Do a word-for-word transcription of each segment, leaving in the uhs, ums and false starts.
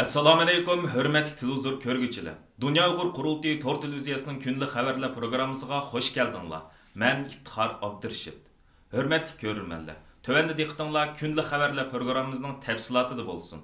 ئەسسالامۇئەلەيكۇم، ھۆرمەتلىك تېلېۋىزور كۆرگۈچىلەر! دۇنيا ئۇيغۇر قۇرۇلتىيى تور تېلېۋىزىيەسىنىڭ كۈندىلىك خەۋەرلەر پروگراممىسىغا خۇش كەلدىڭلار. مەن ئىپتىخار ئابدۇرېشىت. ھۆرمەتلىك كۆرۈرمەنلەر، تۆۋەندە دىققىتىڭلار كۈندىلىك خەۋەرلەر پروگراممىمىزنىڭ تەپسىلاتىدا بولسۇن.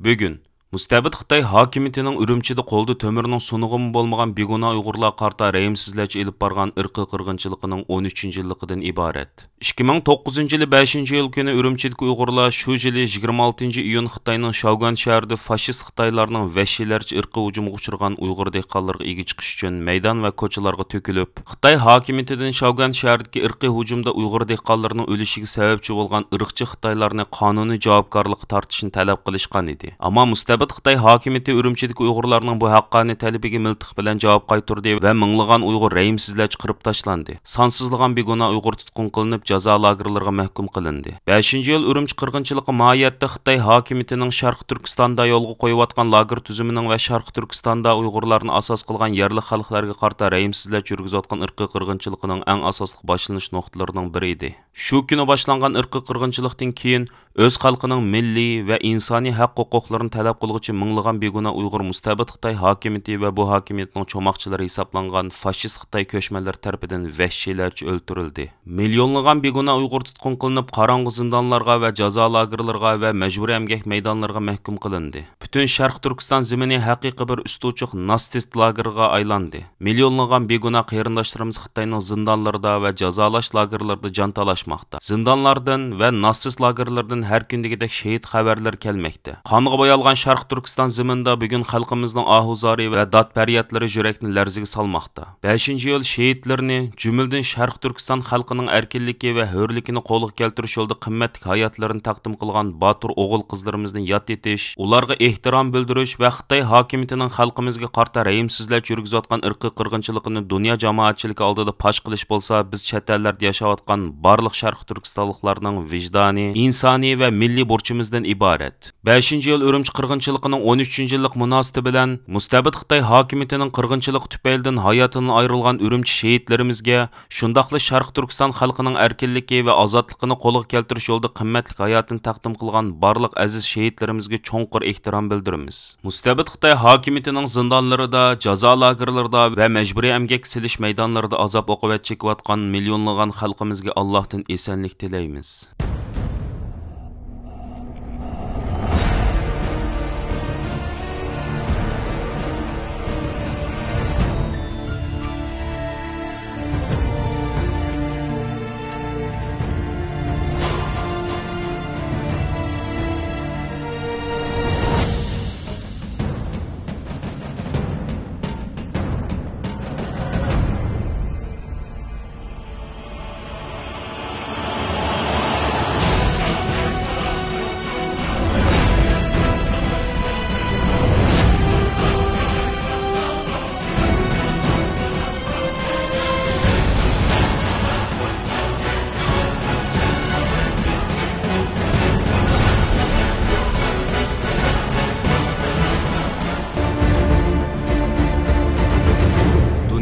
بۈگۈن مۇستەبىت خىتاي ھاكىمىيىتىنىڭ ئۈرۈمچىدە قولدا تۆمۈرنىڭ سۇنۇقىمۇ بولمىغان بىگۇناھ ئۇيغۇرلارغا قارىتا رەھىمسىزلەرچە ئېلىپ بارغان ئىرقىي قىرغىنچىلىقىنىڭ ئون ئۈچىنچى يىللىقىدىن ئىبارەت. ئىككى مىڭ توققۇزىنچى يىلى بەشىنچى ئىيۇل كۈنى ئۈرۈمچىدىكى ئۇيغۇرلار شۇ يىلى يىگىرمە ئالتىنچى ئىيۇن خىتاينىڭ شاۋگۈەن شەھىرىدە فاشىست خىتايلارنىڭ ۋەھشىيلەرچە ئىرقىي ھۇجۇمىغا ئۇچرىغان ئۇيغۇر دېھقانلىرىغا ئىگە چىقىش ئۈچۈن مەيدان ۋە كوچىلارغا تۆكۈلۈپ، خىتاي ھاكىمىيىتىدىن شاۋگۈەن شەھىرىدىكى ئىرقىي ھۇجۇمدا ئۇيغۇر دېھقانلىرىنىڭ ئۆلۈشىگە سەۋەبچى بولغان ئىرقچى خىتايلارنى قانۇنىي جاۋابكارلىققا تارتىشنى تەلەپ قىلىشقان ئىدى. ئەمما مۇستەبىت خىتاي ھاكىمىيىتى ئۈرۈمچىدىكى ئۇيغۇرلارنىڭ بۇ ھەققانىي تەلىپىگە مىلتىق بىلەن جاۋاب قايتۇردى ۋە مىڭلىغان ئۇيغۇر رەھىمسىزلەرچە قىرىپ تاشلاندى. سانسىزلىغان بىگۇناھ ئۇيغۇر تۇتقۇن قىلىنىپ، جازا لاگېرلىرىغا مەھكۇم قىلىندى. بەشىنچى ئىيۇل ئۈرۈمچى قىرغىنچىلىقى ماھىيەتتە خىتاي ھاكىمىيىتىنىڭ شەرقىي تۈركىستاندا يولغا قويۇۋاتقان لاگېر تۈزۈمىنىڭ ۋە شەرقىي تۈركىستاندا ئۇيغۇرلارنى ئاساس قىلغان يەرلىك خەلقلەرگە قارىتا رەھىمسىزلەرچە يۈرگۈزۈۋاتقان ئىرقىي قىرغىنچىلىقىنىڭ ئەڭ ئاساسلىق باشلىنىش نۇقتىلىرىنىڭ بىرى ئىدى. شۇ كۈنى باشلانغان ئىرقىي قىرغىنچىلىقتىن كېيىن، ئۆز خەلقىنىڭ مىللىي ۋە ئىنسانىي ھەق ھوقۇقلىرىنى تەلەپ قىلغۇچى مىڭلىغان بىگۇناھ ئۇيغۇر مۇستەبىت خىتاي ھاكىمىيىتى ۋە بۇ ھاكىمىيەتنىڭ چوماقچىلىرى ھېسابلانغان فاشىست خىتاي كۆچمەنلىرى تەرىپىدىن ۋەھشىيلەرچە ئۆلتۈرۈلدى. مىليونلىغان بىگۇناھ ئۇيغۇر تۇتقۇن قىلىنىپ، قاراڭغۇ زىندانلارغا ۋە جازا لاگېرلىرىغا ۋە مەجبۇرىي ئەمگەك مەيدانلىرىغا مەھكۇم قىلىندى. پۈتۈن شەرقىي تۈركىستان زېمىنى ھەقىقىي بىر ئۈستى ئوچۇق ناتسىست لاگېرىغا ئايلاندى. مىليونلىغان بىگۇناھ قېرىنداشلىرىمىز خىتاينىڭ زىندانلىرىدا ۋە جازالاش لاگېرلىرىدا جان تالاشماقتا. زىندانلاردىن ۋە ناتسىست لاگېرلىرىدىن ھەر كۈندىكىدەك شېھىت خەۋەرلىرى كەلمەكتە. قانغا بويالغان شەرقىي تۈركىستان زېمىنىدا بۈگۈن خەلقىمىزنىڭ ئاھۇ-زارى ۋە داد-پەريادلىرى يۈرەكنى لەرزىگە سالماقتا. بەشىنچى ئىيۇل شېھىتلىرىنى، جۈملىدىن شەرقىي تۈركىستان خەلقىنىڭ ئەركىنلىكى ۋە ھۆرلۈكىنى قولغا كەلتۈرۈش يولىدا قىممەتلىك ھاياتلىرىنى تەقدىم قىلغان باتۇر ئوغۇل-قىزلىرىمىزنى ياد ئېتىش، ئۇلارغا ئېھتىرام بىلدۈرۈش ۋە خىتاي ھاكىمىيىتىنىڭ خەلقىمىزگە قارىتا رەھىمسىزلەرچە يۈرگۈزۈۋاتقان ئىرقىي قىرغىنچىلىقىنى دۇنيا جامائەتچىلىكى ئالدىدا پاش قىلىش بولسا، بىز چەت ئەللەردە ياشاۋاتقان بارلىق شەرقىي تۈركىستانلىقلارنىڭ ۋىجدانىي، ئىنسانىي ۋە مىللىي بۇرچىمىزدىن ئىبارەت. بەشىنچى ئىيۇل ئۈرۈمچى قىرغىنچىلىقىنىڭ ئون ئۈچىنچى يىللىق مۇناسىۋىتى بىلەن مۇستەبىت خىتاي ھاكىمىيىتىنىڭ قىرغىنچىلىقى تۈپەيلىدىن ھاياتىدىن ئايرىلغان ئۈرۈمچى شېھىتلىرىمىزگە، شۇنداقلا شەرقىي تۈركىستان خەلقىنىڭ ئەركىنلىكى ۋە ئازادلىقىنى قولغا كەلتۈرۈش يولىدا قىممەتلىك ھاياتىنى تەقدىم قىلغان بارلىق ئەزىز شېھىتلىرىمىزگە چوڭقۇر ئېھتىرام بىلدۈرىمىز. مۇستەبىت خىتاي ھاكىمىيىتىنىڭ زىندانلىرىدا، جازا لاگېرلىرىدا ۋە مەجبۇرىي ئەمگەككە سېلىش مەيدانلىرىدا ئازاب-ئوقۇبەت چېكىۋاتقان مىليونلىغان خەلقىمىزگە ئاللاھتىن ئېسەنلىك تىلەيمىز.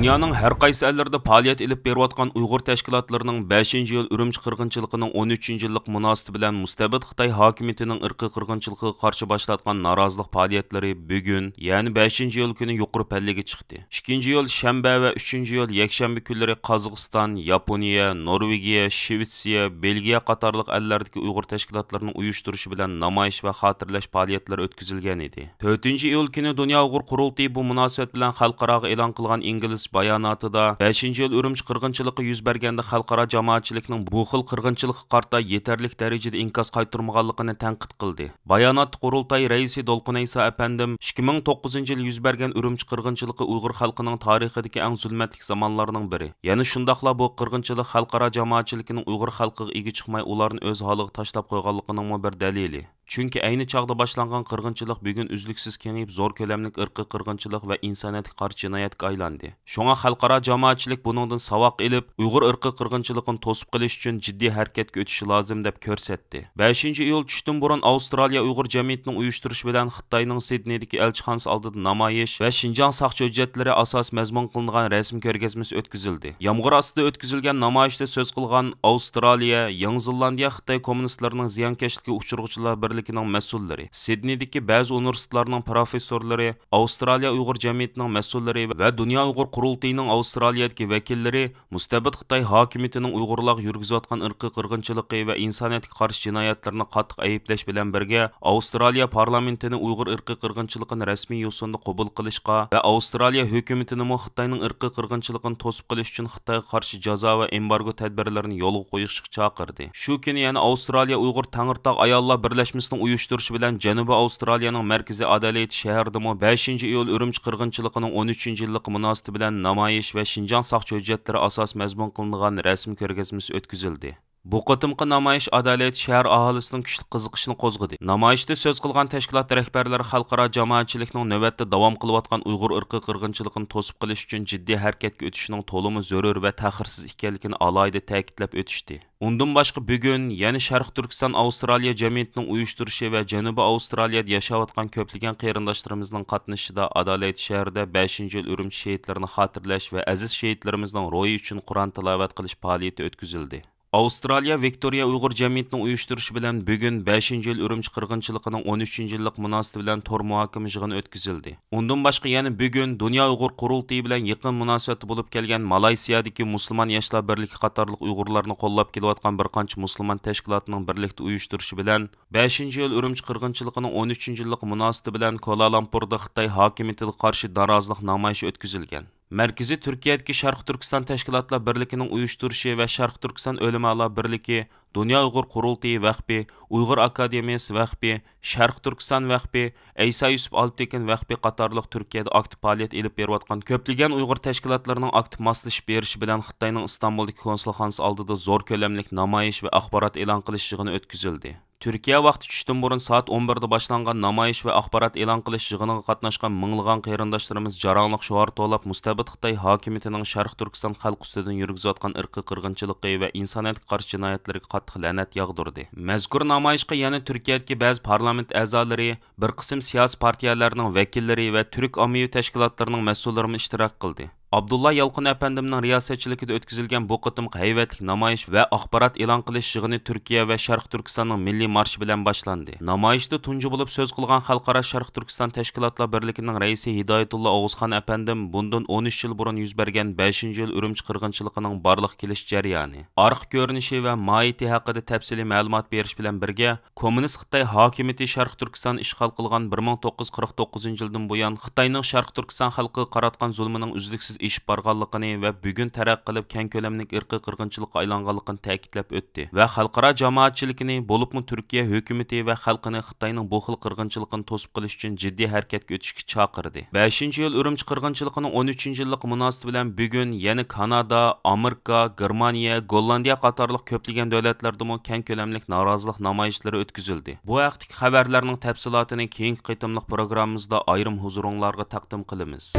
دۇنيانىڭ ھەر قايسى ئەللىرىدە پائالىيەت ئېلىپ بېرىۋاتقان ئۇيغۇر تەشكىلاتلىرىنىڭ بەشىنچى ئىيۇل ئۈرۈمچى قىرغىنچىلىقىنىڭ ئون ئۈچىنچى يىللىق مۇناسىۋىتى بىلەن مۇستەبىت خىتاي ھاكىمىيىتىنىڭ ئىرقىي قىرغىنچىلىقىغا قارشى باشلاتقان نارازىلىق پائالىيەتلىرى بۈگۈن، يەنى بەشىنچى ئىيۇل كۈنى يۇقىرى پەللىگە چىقتى. ئىككىنچى ئىيۇل شەنبە ۋە ئۈچىنچى ئىيۇل يەكشەنبە كۈنلىرى قازاقىستان، ياپونىيە، نورۋېگىيە، شىۋېتسىيە، بېلگىيە قاتارلىق ئەللەردىكى ئۇيغۇر تەشكىلاتلىرىنىڭ ئۇيۇشتۇرۇشى بىلەن نامايىش ۋە خاتىرىلەش پائالىيەتلىرى ئۆتكۈزۈلگەن ئىدى. تۆتىنچى ئىيۇل كۈنى دۇنيا ئۇيغۇر قۇرۇلتىيى بۇ مۇناسىۋەت بىلەن خەلقئاراغا ئېلان قىلغان ئىنگلىز باياناتىدا، بەشىنچى ئىيۇل ئۈرۈمچى قىرغىنچىلىقى يۈز بەرگەندە خەلقئارا جامائەتچىلىكنىڭ بۇ خىل قىرغىنچىلىققا قارىتا يېتەرلىك دەرىجىدە ئىنكاس قايتۇرمىغانلىقىنى تەنقىد قىلدى. باياناتتا قۇرۇلتاي رەئىسى دولقۇن ئەيسا ئەپەندىم ئىككى مىڭ توققۇزىنچى يىلى يۈز بەرگەن ئۈرۈمچى قىرغىنچىلىقى ئۇيغۇر خەلقىنىڭ تارىخىدىكى ئەڭ زۇلمەتلىك زامانلارنىڭ بىرى. يەنە شۇنداقلا بۇ قىرغىنچىلىق خەلقئارا جامائەتچىلىكىنىڭ ئۇيغۇر خەلقىگە ئىگە چىقماي، ئۇلارنى ئۆز ھالىغا تاشلاپ قويغانلىقىنىڭمۇ بىر دەلىلى. چۈنكى ئەينى چاغدا باشلانغان قىرغىنچىلىق بۈگۈن ئۈزلۈكسىز كېڭىيىپ، زور كۆلەملىك ئىرقىي قىرغىنچىلىق ۋە ئىنسانىيەتكە قارشى جىنايەتكە ئايلاندى. شۇڭا خەلقئارا جامائەتچىلىك بۇنىڭدىن ساۋاق ئېلىپ، ئۇيغۇر ئىرقىي قىرغىنچىلىقىنى توسۇپ قېلىش ئۈچۈن جىددىي ھەرىكەتكە ئۆتۈشى لازىم، دەپ كۆرسەتتى. بەشىنچى ئىيۇل چۈشتىن بۇرۇن ئاۋسترالىيە ئۇيغۇر جەمئىيىتىنىڭ ئۇيۇشتۇرۇشى بىلەن خىتاينىڭ سىدنېيدىكى ئەلچىخانىسى ئالدىدا نامايىش ۋە شىنجاڭ ساقچى ھۆججەتلىرى ئاساسىي مەزمۇن قىلىنغان رەسىم كۆرگەزمىسى ئۆتكۈزۈلدى. يامغۇر ئاستىدا ئۆتكۈزۈلگەن نامايىشتا سۆز قىلغان ئاۋسترالىيە، يېڭى زېلاندىيە خىتاي كوممۇنىستلىرىنىڭ زىيانكەشلىككە ئۇچرىغۇچىلار بىر بىرلىكىنىڭ مەسئۇللىرى، سىدنېيدىكى بەزى ئۇنىۋېرسىتېتلارنىڭ پروفېسسورلىرى، ئاۋسترالىيە ئۇيغۇر جەمئىيىتىنىڭ مەسئۇللىرى ۋە دۇنيا ئۇيغۇر قۇرۇلتىيىنىڭ ئاۋسترالىيەدىكى ۋەكىللىرى مۇستەبىت خىتاي ھاكىمىيىتىنىڭ ئۇيغۇرلارغا يۈرگۈزۈۋاتقان ئىرقىي قىرغىنچىلىقى ۋە ئىنسانىيەتكە قارشى جىنايەتلىرىنى قاتتىق ئەيىبلەش بىلەن بىرگە، ئاۋسترالىيە پارلامېنتىنى ئۇيغۇر ئىرقىي قىرغىنچىلىقىنى رەسمىي يوسۇندا قوبۇل قىلىشقا ۋە ئاۋسترالىيە ھۆكۈمىتىنىمۇ خىتاينىڭ ئىرقىي قىرغىنچىلىقىنى توسۇپ قېلىش ئۈچۈن خىتايغا قارشى جازا ۋە ئېمبارگو تەدبىرلىرىنى يولغا قويۇشقا چاقىردى. شۇ كۈنى يەنە ئاۋسترالىيە ئۇيغۇر تەڭرىتاغ ئاياللار بىرلەشمىسىنىڭ ئۇيۇشتۇرۇشى بىلەن جەنۇبىي ئاۋسترالىيەنىڭ مەركىزى ئادېلېيد شەھىرىدىمۇ بەشىنچى ئىيۇل ئۈرۈمچى قىرغىنچىلىقىنىڭ ئون ئۈچىنچى يىللىقى مۇناسىۋىتى بىلەن نامايىش ۋە شىنجاڭ ساقچى ھۆججەتلىرى ئاساسىي مەزمۇن قىلىنغان رەسىم كۆرگەزمىسى ئۆتكۈزۈلدى. بۇ قېتىمقى نامايىش ئادېلېيد شەھەر ئاھالىسىنىڭ كۈچلۈك قىزىقىشىنى قوزغىدى. نامايىشتا سۆز قىلغان تەشكىلات رەھبەرلىرى خەلقئارا جامائەتچىلىكنىڭ نۆۋەتتە داۋام قىلىۋاتقان ئۇيغۇر ئىرقىي قىرغىنچىلىقىنى توسۇپ قېلىش ئۈچۈن جىددىي ھەرىكەتكە ئۆتۈشىنىڭ تولىمۇ زۆرۈر ۋە تەخىرسىز ئىكەنلىكىنى ئالاھىدە تەكىتلەپ ئۆتۈشتى. ئۇندىن باشقا، بۈگۈن يەنە شەرقىي تۈركىستان ئاۋسترالىيە جەمئىيىتىنىڭ ئۇيۇشتۇرۇشى ۋە جەنۇبىي ئاۋسترالىيەدە ياشاۋاتقان كۆپلىگەن قېرىنداشلىرىمىزنىڭ قاتنىشىشىدا ئادېلېيد شەھىرىدە بەشىنچى يىل ئۈرۈمچى شېھىتلىرىنى خاتىرىلەش ۋە ئەزىز شېھىتلىرىمىزنىڭ روھى ئۈچۈن قۇرئان تىلاۋەت قىلىش پائالىيىتى ئۆتكۈزۈلدى. ئاۋسترالىيە ۋىكتورىيە ئۇيغۇر جەمئىيىتىنىڭ ئۇيۇشتۇرۇشى بىلەن بۈگۈن بەشىنچى يىل ئۈرۈمچى قىرغىنچىلىقىنىڭ ئون ئۈچىنچى يىللىق مۇناسىۋىتى بىلەن تور مۇھاكىمە يىغىنى ئۆتكۈزۈلدى. ئۇندىن باشقا، يەنە بۈگۈن دۇنيا ئۇيغۇر قۇرۇلتىيى بىلەن يېقىن مۇناسىۋەتتە بولۇپ كەلگەن مالايسىيادىكى مۇسۇلمان ياشلار بىرلىكى قاتارلىق ئۇيغۇرلارنى قوللاپ كېلىۋاتقان بىر قانچە مۇسۇلمان تەشكىلاتىنىڭ بىرلىكتە ئۇيۇشتۇرۇشى بىلەن بەشىنچى يىل ئۈرۈمچى قىرغىنچىلىقىنىڭ ئون ئۈچىنچى يىللىقى مۇناسىۋىتى بىلەن كولا لامپۇردا خىتاي ھاكىمىيىتىگە قارشى نارازىلىق نامايىشى ئۆتكۈزۈلگەن. مەركىزى تۈركىيەدىكى شەرقىي تۈركىستان تەشكىلاتلار بىرلىكىنىڭ ئۇيۇشتۇرۇشى ۋە شەرقىي تۈركىستان ئۆلىمالار بىرلىكى، دۇنيا ئۇيغۇر قۇرۇلتىيى ۋەخپى، ئۇيغۇر ئاكادېمىيىسى ۋەخپى، شەرقىي تۈركىستان ۋەخپى، ئەيسا يۈسۈپ ئالپتېكىن ۋەخپى قاتارلىق تۈركىيەدە ئاكتىپ پائالىيەت ئېلىپ بېرىۋاتقان كۆپلىگەن ئۇيغۇر تەشكىلاتلىرىنىڭ ئاكتىپ ماسلىشىپ بېرىشى بىلەن خىتاينىڭ ئىستانبۇلدىكى كونسۇلخانىسى ئالدىدا زور كۆلەملىك نامايىش ۋە ئاخبارات ئېلان قىلىش يىغىنى ئۆتكۈزۈلدى. تۈركىيە ۋاقتى چۈشتىن بۇرۇن سائەت ئون بىردە باشلانغان نامايىش ۋە ئاخبارات ئېلان قىلىش يىغىنىغا قاتناشقان مىڭلىغان قېرىنداشلىرىمىز جاراڭلىق شوئار توۋلاپ، مۇستەبىت خىتاي ھاكىمىيىتىنىڭ شەرقىي تۈركىستان خەلقى ئۈستىدىن يۈرگۈزۈۋاتقان ئىرقىي قىرغىنچىلىقى ۋە ئىنسانىيەتكە قارشى جىنايەتلىرىگە قاتتىق لەنەت ياغدۇردى. مەزكۇر نامايىشقا يەنە تۈركىيەدىكى بەزى پارلامېنت ئەزالىرى، بىر قىسىم سىياسىي پارتىيەلەرنىڭ ۋەكىللىرى ۋە تۈرك ئاممىۋى تەشكىلاتلىرىنىڭ مەسئۇللىرىمۇ ئىشتىراك قىلدى. ئابدۇللا يالقۇن ئەپەندىمنىڭ رىياسەتچىلىكىدە ئۆتكۈزۈلگەن بۇ قېتىمقى ھەيۋەتلىك نامايىش ۋە ئاخبارات ئېلان قىلىش يىغىنى تۈركىيە ۋە شەرقىي تۈركىستاننىڭ مىللىي مارشى بىلەن باشلاندى. نامايىشتا تۇنجى بولۇپ سۆز قىلغان خەلقئارا شەرقىي تۈركىستان تەشكىلاتلار بىرلىكىنىڭ رەئىسى ھىدايەتۇللا ئوغۇزخان ئەپەندىم بۇندىن ئون ئۈچ يىل بۇرۇن يۈز بەرگەن بەشىنچى يىل ئۈرۈمچى قىرغىنچىلىقىنىڭ بارلىققا كېلىش جەريانى، ئارقا كۆرۈنۈشى ۋە ماھىيىتى ھەققىدە تەپسىلىي مەلۇمات بېرىش بىلەن بىرگە، كوممۇنىست خىتاي ھاكىمىيىتى شەرقىي تۈركىستاننى ئىشغال قىلغان بىر مىڭ توققۇز يۈز قىرىق توققۇزىنچى يىلدىن بۇيان خىتاينىڭ شەرقىي تۈركىستان خەلقىگە قاراتقان زۇلمىنىڭ ئۈزلۈكسىز ئېشىپ بارغانلىقىنى ۋە بۈگۈن تەرەققىي قىلىپ كەڭ كۆلەملىك ئىرقىي قىرغىنچىلىققا ئايلانغانلىقىنى تەكىتلەپ ئۆتتى ۋە خەلقئارا جامائەتچىلىكىنى، بولۇپمۇ تۈركىيە ھۆكۈمىتى ۋە خەلقىنى خىتاينىڭ بۇ خىل قىرغىنچىلىقىنى توسۇپ قېلىش ئۈچۈن جىددىي ھەرىكەتكە ئۆتۈشكە چاقىردى. بەشىنچى يىل ئۈرۈمچى قىرغىنچىلىقىنىڭ ئون ئۈچىنچى يىللىقى مۇناسىۋىتى بىلەن بۈگۈن يەنە كانادا، ئامېرىكا، گېرمانىيە، گوللاندىيە قاتارلىق كۆپلىگەن دۆلەتلەردىمۇ كەڭ كۆلەملىك نارازىلىق نامايىشلىرى ئۆتكۈزۈلدى. بۇ ھەقتىكى خەۋەرلەرنىڭ تەپسىلاتىنى كېيىنكى قېتىملىق پروگراممىمىزدا ئايرىم ھۇزۇرۇڭلارغا تەقدىم قىلىمىز.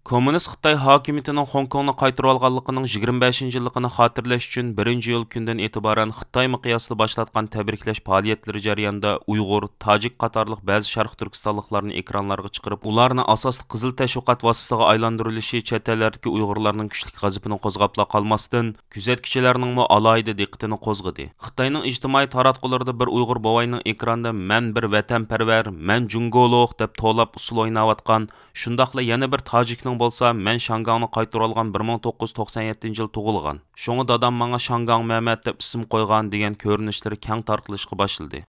كوممۇنىست خىتاي ھاكىمىيىتىنىڭ خوڭكوڭنى قايتۇرۇۋالغانلىقىنىڭ يىگىرمە بەشىنچى يىللىقىنى خاتىرىلەش ئۈچۈن، بىرىنچى ئىيۇل كۈنىدىن ئېتىبارەن خىتاي مىقياسىدا باشلاتقان تەبرىكلەش پائالىيەتلىرى جەريانىدا ئۇيغۇر، تاجىك قاتارلىق بەزى شەرقىي تۈركىستانلىقلارنى ئېكرانلارغا چىقىرىپ، ئۇلارنى ئاساسلىق قىزىل تەشۋىقات ۋاسىتىسىغا ئايلاندۇرۇلۇشى چەت ئەللەردىكى ئۇيغۇرلارنىڭ كۈچلۈك غەزىپىنى قوزغاپلا قالماستىن، كۆزەتكۈچىلەرنىڭمۇ ئالاھىدە دىققىتىنى قوزغىدى. خىتاينىڭ ئىجتىمائىي تاراتقۇلىرىدا بىر ئۇيغۇر بوۋاينىڭ ئېكراندا، «مەن بىر ۋەتەنپەرۋەر، مەن جۇڭگولۇق» دەپ توۋلاپ ئۇسسۇل ئويناۋاتقان، شۇنداقلا يەنە بىر تاجىكنىڭ بولسا، «مەن شياڭگاڭنى قايتۇرۇۋالغان بىر مىڭ توققۇز يۈز توقسان يەتتىنچى يىل تۇغۇلغان. شۇڭا دادام ماڭا شياڭگاڭ مەمەت دەپ ئىسىم قويغان» دېگەن كۆرۈنۈشلىرى كەڭ تارقىلىشقا باشلىدى.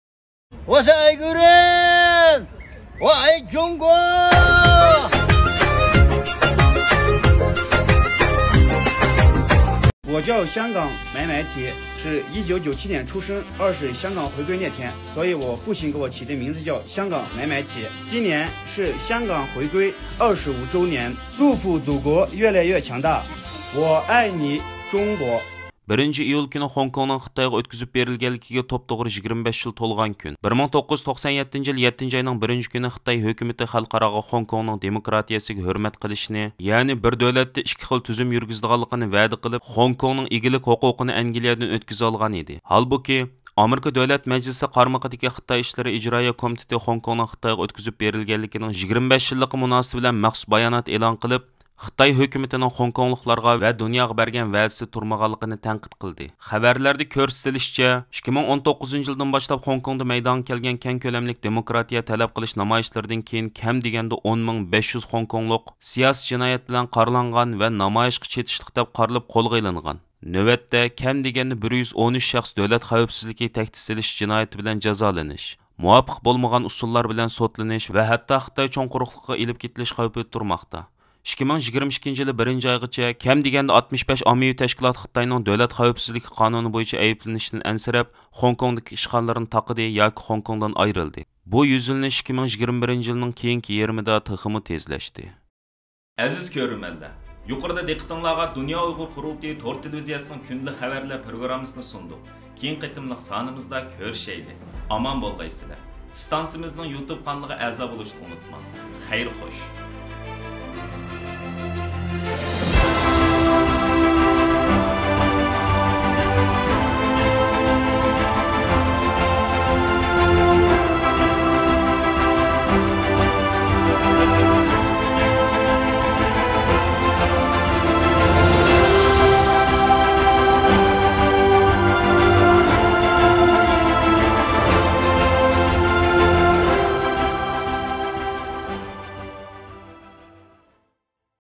我是爱国人，我爱中国。 我叫香港买买提，是一九九七年出生，二是香港回归那天，所以我父亲给我起的名字叫香港买买提。今年是香港回归二十五周年，祝福祖国越来越强大，我爱你，中国。 بىرىنچى ئىيۇل كۈنى خوڭكوڭنىڭ خىتايغا ئۆتكۈزۈپ بېرىلگەنلىكىگە توپتوغرا يىگىرمە بەش يىل تولغان كۈن. بىر مىڭ توققۇز يۈز توقسان يەتتىنچى يىل يەتتىنچى ئاينىڭ بىرىنچى كۈنى خىتاي ھۆكۈمىتى خەلقئاراغا خوڭكوڭنىڭ دېموكراتىيەسىگە ھۆرمەت قىلىشنى، يەنى بىر دۆلەتتە ئىككى خىل تۈزۈم يۈرگۈزىدىغانلىقىنى ۋەدە قىلىپ، خوڭكوڭنىڭ ئىگىلىك ھوقۇقىنى ئەنگلىيەدىن ئۆتكۈزۈۋالغان ئىدى. ھالبۇكى، ئامېرىكا دۆلەت مەجلىسى قارمىقىدىكى خىتاي ئىشلىرى ئىجرائىيە كومىتېتى خوڭكوڭنىڭ خىتايغا ئۆتكۈزۈپ بېرىلگەنلىكىنىڭ يىگىرمە بەش يىللىقى مۇناسىۋىتى بىلەن مەخسۇس بايانات ئېلان قىلىپ، خىتاي ھۆكۈمىتىنىڭ خوڭكوڭلۇقلارغا ۋە دۇنياغا بەرگەن ۋەدىسى تۇرمىغانلىقىنى تەنقىد قىلدى. خەۋەرلەردە كۆرسىتىلىشىچە، ئىككى مىڭ ئون توققۇزىنچى يىلدىن باشلاپ خوڭكوڭدا مەيدانغا كەلگەن كەڭ كۆلەملىك دېموكراتىيە تەلەپ قىلىش نامايىشلىرىدىن كېيىن كەم دېگەندە ئون مىڭ بەش يۈز خوڭكوڭلۇق سىياسىي جىنايەت بىلەن قارىلانغان ۋە نامايىشقا چېتىشلىق دەپ قارىلىپ قولغا ئېلىنغان. نۆۋەتتە كەم دېگەندە بىر يۈز ئون ئۈچ شەخس دۆلەت خەۋپسىزلىكى تەھدىت سېلىش جىنايىتى بىلەن جازالىنىش، مۇۋاپىق بولمىغان ئۇسۇللار بىلەن سوتلىنىش ۋە ھەتتا خىتاي چوڭ قۇرۇقلۇقىغا ئېلىپ كېتىلىش خەۋپى تۇرماقتا. ئىككى مىڭ يىگىرمە ئىككىنچى يىلى بىرىنچى ئايغىچە كەم دېگەندە ئاتمىش بەش ئاممىۋى تەشكىلات خىتاينىڭ دۆلەت خەۋپسىزلىكى قانۇنى بويىچە ئەيىبلىنىشتىن ئەنسىرەپ، خوڭكوڭدىكى ئىشخانىلىرىنى تاقىدى ياكى خوڭكوڭدىن ئايرىلدى. بۇ يۈزلىنىش ئىككى مىڭ يىگىرمە بىرىنچى يىلنىڭ كېيىنكى يېرىمىدا تېخىمۇ تېزلەشتى. ئەزىز كۆرۈرمەنلەر، يۇقىرىدا دىققىتىڭلارغا دۇنيا ئۇيغۇر قۇرۇلتىيى تور تېلېۋىزىيەسىنىڭ كۈندىلىك خەۋەرلەر پروگراممىسىنى سۇندۇق. كېيىنكى قېتىملىق سانىمىزدا كۆرۈشەيلى. ئامان بولغايسىلەر. ئىستانسىمىزنىڭ يۇتۇب قانىلىغا ئەزا بولۇشنى ئۇنتۇماڭ. خەير خوش.